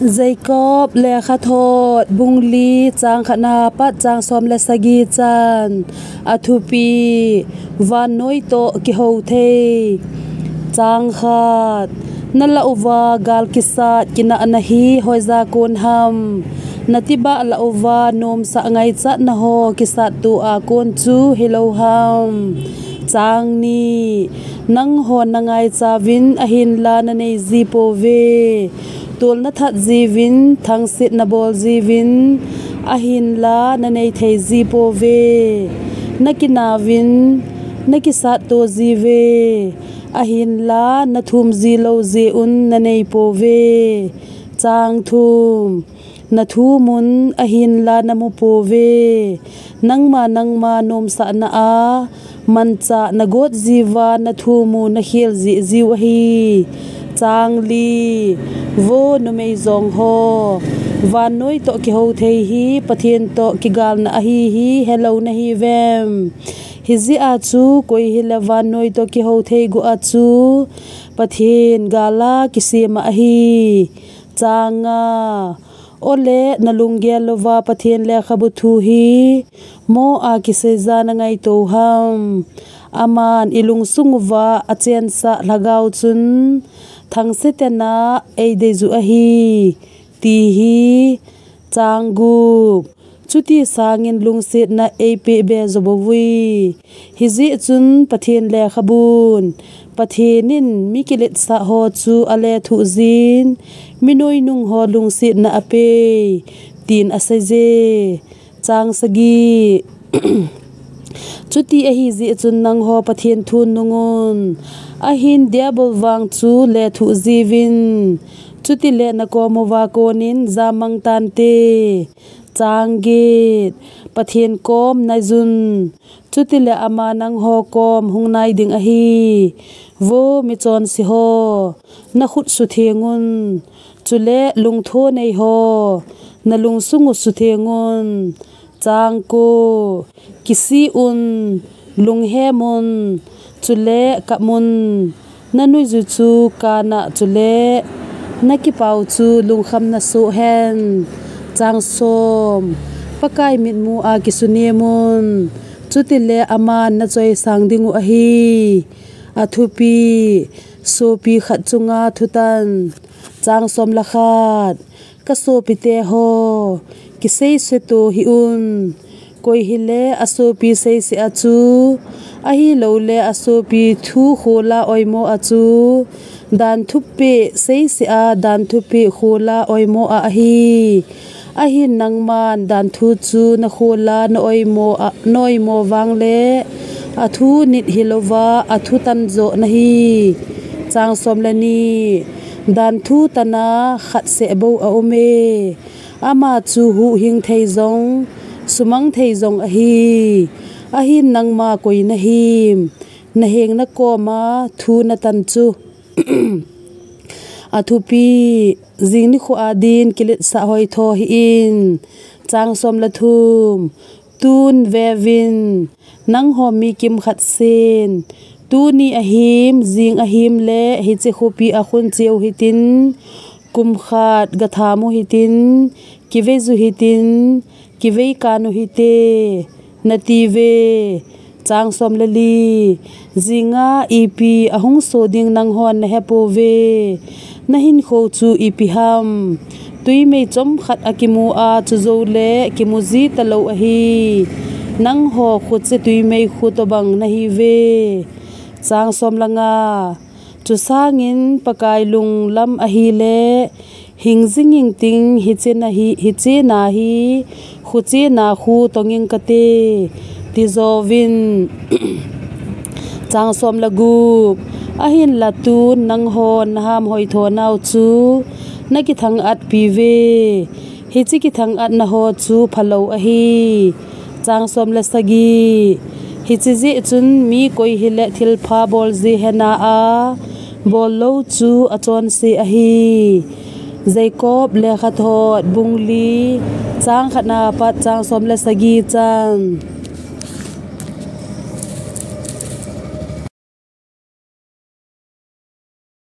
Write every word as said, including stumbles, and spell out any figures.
Jacob lekhathot bung li chang khatna pat chang som le sagi chan. A thupi: Vannoi toh kihou thei. Chang khat. Na lah uva gal kisat kinahna hi hoija kon ham? Na tibah lah uva nomsah ngaichatna ho kisatto a kon chu hilou ham? Chang ni. Nangho na ngaichauvin ahinla na nei ji pouve. Tol na that jiuvin, thangsit na bol jiuvin, ahinla na nei thei ji pouve. Na kinauvin, na kisatto jiuve, ahinla na thum ji lou jeh un na nei pouve. Chang thum. Na thum un, ahinla na mu pouve. Nangma nangma nomsahna a manchah na got jiuva na thum u na khel jeh jiu ahi. Chang li. Vo numei jong ho, vannoi toh kihou thei hi Pathen toh kigalna ahi hi helou na hiuvem? Hijeh a chu koi hile vannoi toh kihou thei gu a chu Pathen gal a kisem a ahi. Chang nga. Ole na lunggel louva Pathen lekhabu thu hi mo a kiseija na ngaito ham? Aman i lungsung uva achensah lhagao chun thangse tena eidei ju ahi, ti hi. Chang gup. Chuti sangin lungsetna eipeh be jo bouvui. Hijeh chun Pathen lekhabun, Pathen in mi kiletsah ho chu alethuh jin, mi noinung ho lungsetna apei, tin aseije. Chang sagi. Chuti ahijeh chun nangho Pathen thu nungun, ahin Diabol vang chu lethuh jiuvin, chutile na kom uva konin jamang tante. Chang get. Pathen kom naijun, chutile ama nangho kom hung nai ding ahi. Vo michonse ho, na khut sutheng un, chule lungtho nei ho, na lungsung u sutheng un. Chang ko. Kisih un, lunghem un, chule kap un. Na nuiju chu kana chule na kipau chu lungkham na soh hen. Chang som. Pakai mitmu a kisunem un, chutile aman na choisang ding u ahi. A thupi: Sopi khat chunga thutan. Chang som le khat. Ka sopite ho, kiseise to hih un. Koi hile asopi seise a chu, ahilouleh asopi thu khola oimo a chu, dan thupeh seise a dan thupeh khola oimo a ahi. Ahin nangman dan thu chu na khola na oimo a, na oimo vangle athu nit hilouva athu tan jo nahi. Chang som le ni. Dan thu tana khat seh bou aume. Ama chu huhhing thei jong, sumang thei jong ahi. Ahin nangma koi nahim, naheng na koma thu natan chu? A thupi: Jing nikho a din kiletsah hoitho hih in. Chang som le thum. Tun veuvin, nangho mi kimkhat sen, tuni ahim, jing ahim le hiche khopi a khun cheu hitin, kum khat gatham u hitin, kiveiju hitin, kivei kan u hite, natiuve. Chang som le li. Jinga ipi ahung so ding nanghon nahepouve. Nahinkho chu ipi ham? Tuimei chomkhat akimu a, chujoule kimu ji talou ahi. Nangho khuche tuimei khu tobang nahiuve. Chang som le nga. Chusangin Pakai lunglam ahile, hing jing ing ting, hiche na hi, hiche na hi, khuche na khu tong ing kate, tijouvin. Chang som le gup. Ahinla tun nanghon naham hoitho nau chu, nakithang at piuve. Hiche kithang atna ho chu phalou ahi. Chang som le sagi. Hiche jeh chun mi koi hile thilpha bol ji hena a, bol lou chu achonse ahi. Jacob lekhathot bung li, chang khatna pat chang som le sagi chan.